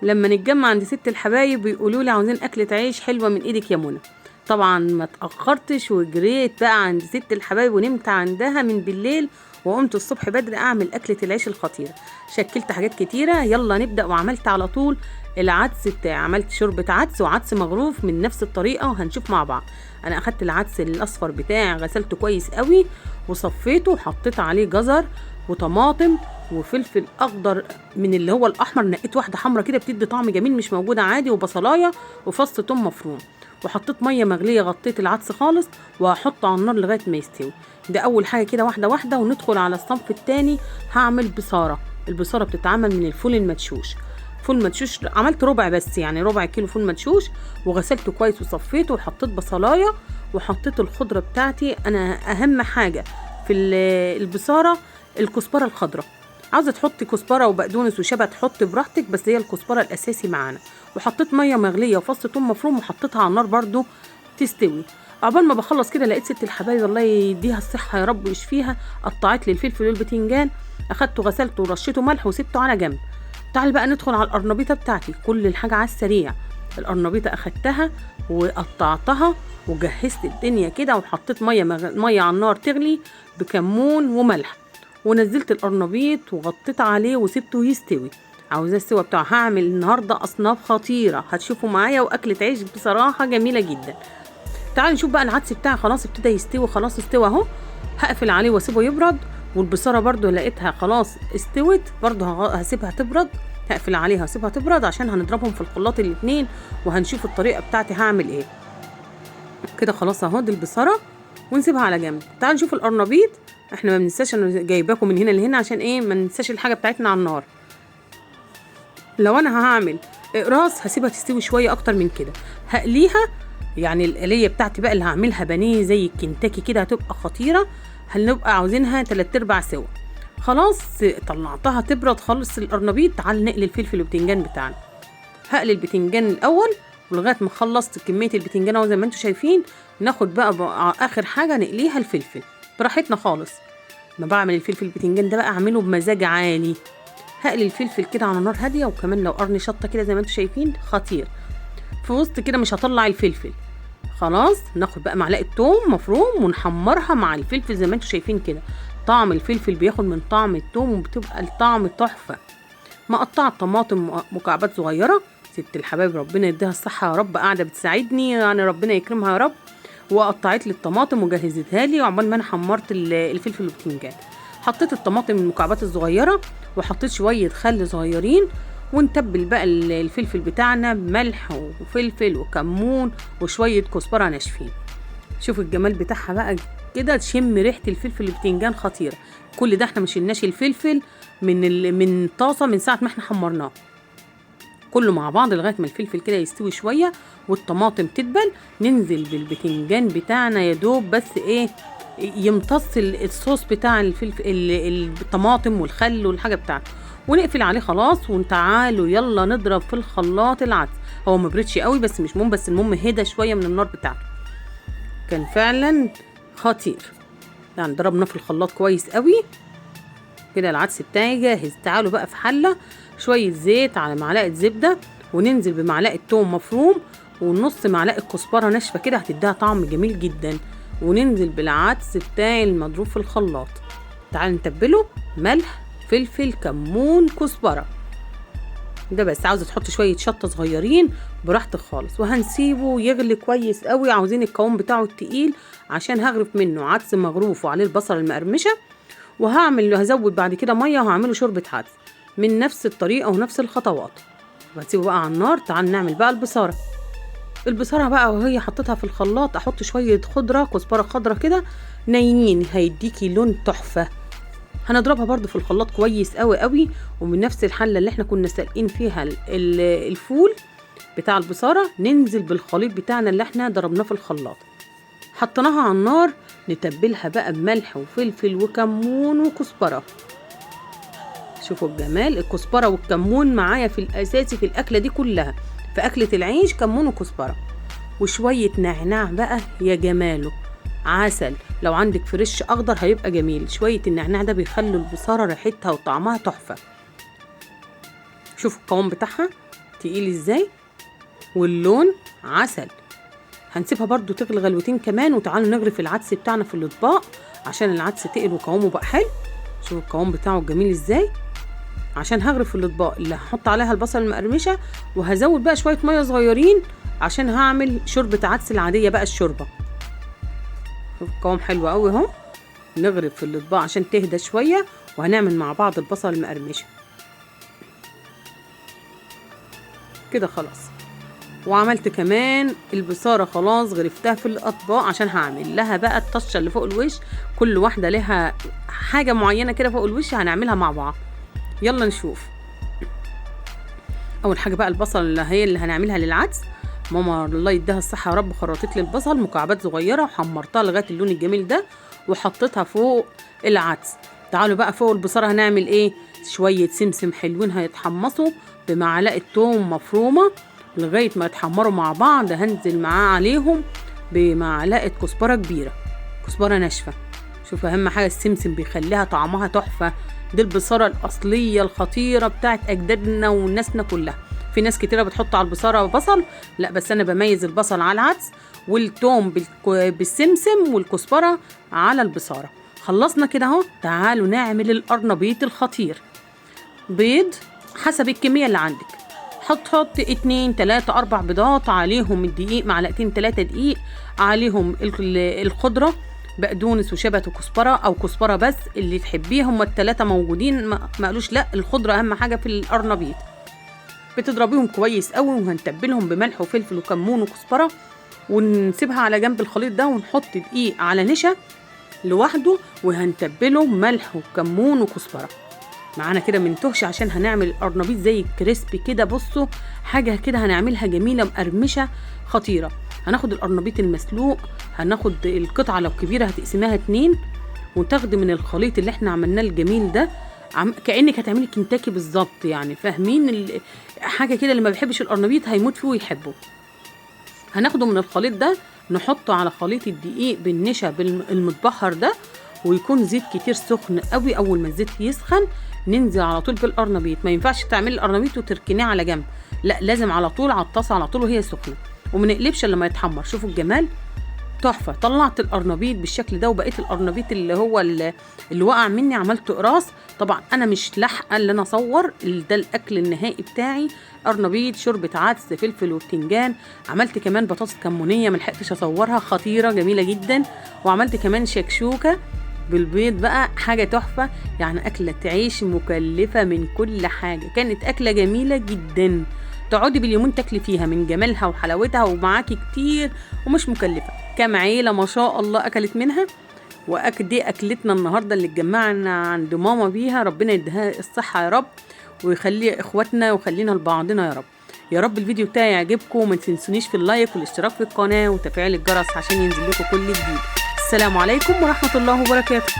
لما نتجمع عند ست الحبايب بيقولوا لي عاوزين اكله عيش حلوة من ايدك يا منى. طبعا ما اتاخرتش وجريت بقى عند ست الحبايب ونمت عندها من بالليل، وقمت الصبح بدري اعمل اكله العيش الخطيرة. شكلت حاجات كتيرة، يلا نبدا. وعملت على طول العدس بتاعي، عملت شوربة عدس وعدس مغروف من نفس الطريقة وهنشوف مع بعض. انا اخدت العدس الاصفر بتاعي غسلته كويس قوي وصفيته، وحطيت عليه جزر وطماطم وفلفل اخضر من اللي هو الاحمر، نقيت واحدة حمرا كده بتدي طعم جميل مش موجودة عادي، وبصلايه وفص ثوم مفروم، وحطيت مية مغليه غطيت العدس خالص، وهحطه على النار لغاية ما يستوي. ده اول حاجة كده واحدة واحدة. وندخل على الصنف الثاني. هعمل بصاره. البصاره بتتعمل من الفول المدشوش. فول مدشوش عملت ربع بس، يعني ربع كيلو فول مدشوش، وغسلته كويس وصفيته، وحطيت بصلايه وحطيت الخضرة بتاعتي. انا اهم حاجة في البصاره الكزبره الخضراء. عاوزه تحطي كزبره وبقدونس وشبت حطي براحتك، بس هي الكزبره الاساسي معانا. وحطيت مية مغليه وفص ثوم مفروم وحطيتها على النار برده تستوي. عقبال ما بخلص كده لقيت ست الحبايب الله يديها الصحة يا رب ويشفيها قطعت لي الفلفل والبتنجان، اخدته غسلته ورشيته ملح وسبته على جنب. تعال بقى ندخل على القرنبيطه بتاعتي. كل الحاجة على السريع. القرنبيطه اخدتها وقطعتها وجهزت الدنيا كده، وحطيت مية على النار تغلي بكمون وملح، ونزلت القرنبيط وغطيت عليه وسبته يستوي. عاوزاه السوا بتاعه. هعمل النهارده اصناف خطيرة هتشوفوا معايا، واكله عيش بصراحة جميلة جدا. تعالوا نشوف بقى العدس بتاعي خلاص ابتدى يستوي، خلاص استوى اهو. هقفل عليه واسيبه يبرد. والبصاره برده لقيتها خلاص استوت برده، هسيبها تبرد، هقفل عليها واسيبها تبرد عشان هنضربهم في الخلاط الاتنين، وهنشوف الطريقة بتاعتي هعمل ايه. كده خلاص اهو دي البصاره، ونسيبها على جنب. تعالوا نشوف القرنبيط. احنا ما بننساش، انا جايباكم من هنا لهنا عشان ايه؟ ما ننساش الحاجة بتاعتنا على النار. لو انا هعمل اقراص هسيبها تستوي شوية اكتر من كده، هقليها. يعني القليه بتاعتي بقى اللي هعملها بانيه زي الكنتاكي كده هتبقى خطيرة، هنبقى عاوزينها 3/4 سوا. خلاص طلعتها تبرد خالص القرنبيط. تعال نقلي الفلفل والبتنجان بتاعنا. هقلي البتنجان الاول، ولغاية ما خلصت كمية البتنجان اهو زي ما انتم شايفين. ناخد بقى اخر حاجة نقليها الفلفل براحتنا خالص. ما بعمل الفلفل البتنجان ده بقى اعمله بمزاج عالي. هقلي الفلفل كده على نار هادية، وكمان لو قرن شطه كده زي ما انتم شايفين خطير. في وسط كده مش هطلع الفلفل. خلاص ناخد بقى معلقه توم مفروم ونحمرها مع الفلفل زي ما انتم شايفين كده. طعم الفلفل بياخد من طعم التوم وبتبقى الطعم تحفة. مقطعه الطماطم مكعبات صغيرة. ست الحبايب ربنا يديها الصحة يا رب، قاعدة بتساعدني يعني ربنا يكرمها يا رب. وقطعت لي الطماطم وجهزتها لي وعقبال ما انا حمرت الفلفل والبتنجان. حطيت الطماطم المكعبات الصغيرة، وحطيت شوية خل صغيرين، ونتبل بقى الفلفل بتاعنا بملح وفلفل وكمون وشوية كزبره ناشفين. شوفوا الجمال بتاعها بقى كده، تشم ريحه الفلفل والبتنجان خطيرة. كل ده احنا ما شلناش الفلفل من طاسه من ساعة ما احنا حمرناه، كله مع بعض لغاية ما الفلفل كده يستوي شوية والطماطم تدبل. ننزل بالبتنجان بتاعنا يا دوب بس ايه يمتص الصوص بتاع الفلفل الطماطم والخل والحاجة بتاعته، ونقفل عليه خلاص. وتعالوا يلا نضرب في الخلاط العدس. هو ما بردش قوي بس مش مهم، بس المهم هدى شوية من النار بتاعته. كان فعلا خطير يعني، ضربناه في الخلاط كويس قوي كده. العدس بتاعي جاهز. تعالوا بقى في حله شوية زيت على معلقه زبدة، وننزل بمعلقه توم مفروم ونص معلقه كزبره ناشفة كده هتديها طعم جميل جدا، وننزل بالعدس بتاعي المضروب في الخلاط. تعالوا نتبله ملح فلفل كمون كزبره، ده بس. عاوزه تحط شوية شطه صغيرين براحتك خالص، وهنسيبه يغلي كويس قوي. عاوزين القوام بتاعه التقيل عشان هغرف منه عدس مغروف وعليه البصل المقرمشه، وهعمل هزود بعد كده مية وهعمله شوربة عدس من نفس الطريقة ونفس الخطوات. وهسيبه بقى على النار. تعال نعمل بقى البصاره. البصاره بقى وهي حطيتها في الخلاط احط شوية خضرة كزبره خضرة كده نايمين، هيديكي لون تحفة. هنضربها برده في الخلاط كويس قوي قوي، ومن نفس الحلة اللي احنا كنا سالقين فيها الفول بتاع البصاره ننزل بالخليط بتاعنا اللي احنا ضربناه في الخلاط. حطيناها على النار، نتبلها بقى بملح وفلفل وكمون وكزبره. شوفوا الجمال، الكزبره والكمون معايا في الاساسي في الاكلة دي كلها، في اكله العيش كمون وكزبره وشوية نعناع بقى يا جماله، عسل. لو عندك فريش اخضر هيبقى جميل. شوية النعناع ده بيخلوا البصاره ريحتها وطعمها تحفة. شوفوا القوام بتاعها تقيل ازاي، واللون عسل. هنسيبها برضو تغلي غلوتين كمان. وتعالوا نغرف العدس بتاعنا في الاطباق عشان العدس تقل وقوامه بقى حلو. شوفوا القوام بتاعه الجميل ازاي. عشان هغرف في الاطباق اللي هحط عليها البصل المقرمشه، وهزود بقى شوية مية صغيرين عشان هعمل شوربة عدس العادية بقى الشوربة. شوفوا القوام حلو قوي اهو. نغرف في الاطباق عشان تهدى شوية، وهنعمل مع بعض البصل المقرمشه كده خلاص. وعملت كمان البصاره خلاص غرفتها في الاطباق عشان هعمل لها بقى الطشه اللي فوق الوش. كل واحدة لها حاجة معينة كده فوق الوش هنعملها مع بعض. يلا نشوف. اول حاجة بقى البصل اللي هي اللي هنعملها للعدس. ماما الله يديها الصحة يا رب خرطت لي البصل مكعبات صغيرة وحمرتها لغاية اللون الجميل ده وحطيتها فوق العدس. تعالوا بقى فوق البصاره هنعمل ايه؟ شوية سمسم حلوين هيتحمصوا بمعلقه توم مفرومه لغاية ما يتحمروا مع بعض. هنزل معاه عليهم بمعلقه كزبره كبيرة، كزبره ناشفة. شوف اهم حاجة السمسم بيخليها طعمها تحفة. دي البصاره الاصلية الخطيرة بتاعت اجدادنا وناسنا كلها. في ناس كتيرة بتحط على البصاره بصل، لا بس انا بميز البصل على العدس والثوم بالسمسم والكزبره على البصاره. خلصنا كده اهو. تعالوا نعمل القرنبيط الخطير. بيض حسب الكمية اللي عندك، حط 2 3 4 بيضات، عليهم الدقيق معلقتين 3 دقيق، عليهم الخضرة بقدونس وشبت وكزبره او كزبره بس اللي تحبيه، هما الثلاثة موجودين ما قالوش لا، الخضرة اهم حاجة في القرنبيط. بتضربيهم كويس قوي، وهنتبلهم بملح وفلفل وكمون وكزبره، ونسيبها على جنب الخليط ده، ونحط دقيق على نشا لوحده وهنتبله ملح وكمون وكزبره معانا كده من تهش، عشان هنعمل القرنبيط زي الكريسبي كده. بصوا حاجة كده هنعملها جميلة مقرمشه خطيرة. هناخد القرنبيط المسلوق، هناخد القطعة لو كبيرة هتقسمها 2، وتاخدي من الخليط اللي احنا عملناه الجميل ده، كانك هتعملي كنتاكي بالظبط يعني، فاهمين حاجة كده. اللي ما بيحبش القرنبيط هيموت فيه ويحبه. هناخده من الخليط ده نحطه على خليط الدقيق بالنشا المتبخر ده، ويكون زيت كتير سخن قوي. اول ما الزيت يسخن ننزل على طول بالقرنبيط. ما ينفعش تعملي القرنبيط وتركنيه على جنب، لا لازم على طول على الطاسه على طول وهي سخنة، وما نقلبش الا لما يتحمر. شوفوا الجمال تحفة. طلعت القرنبيط بالشكل ده، وبقيت القرنبيط اللي هو اللي وقع مني عملته قراص. طبعا انا مش لاحقة اللي انا اصور ده الاكل النهائي بتاعي، قرنبيط شوربة عدس فلفل وبتنجان. عملت كمان بطاطس كمونيه ما لحقتش اصورها، خطيرة جميلة جدا. وعملت كمان شكشوكه بالبيض بقى، حاجة تحفة يعني، اكله تعيش مكلفة من كل حاجة. كانت اكله جميلة جدا، تقعدي باليومين تاكلي فيها من جمالها وحلاوتها، ومعاكي كتير ومش مكلفة. كام عيله ما شاء الله اكلت منها. واكل دي اكلتنا النهارده اللي اتجمعنا عند ماما بيها، ربنا يديها الصحة يا رب، ويخلي اخواتنا ويخلينا لبعضنا يا رب. يا رب الفيديو بتاعي يعجبكم، وما تنسونيش في ال like والاشتراك في القناة وتفعيل الجرس عشان ينزل لكم كل جديد. السلام عليكم ورحمة الله وبركاته.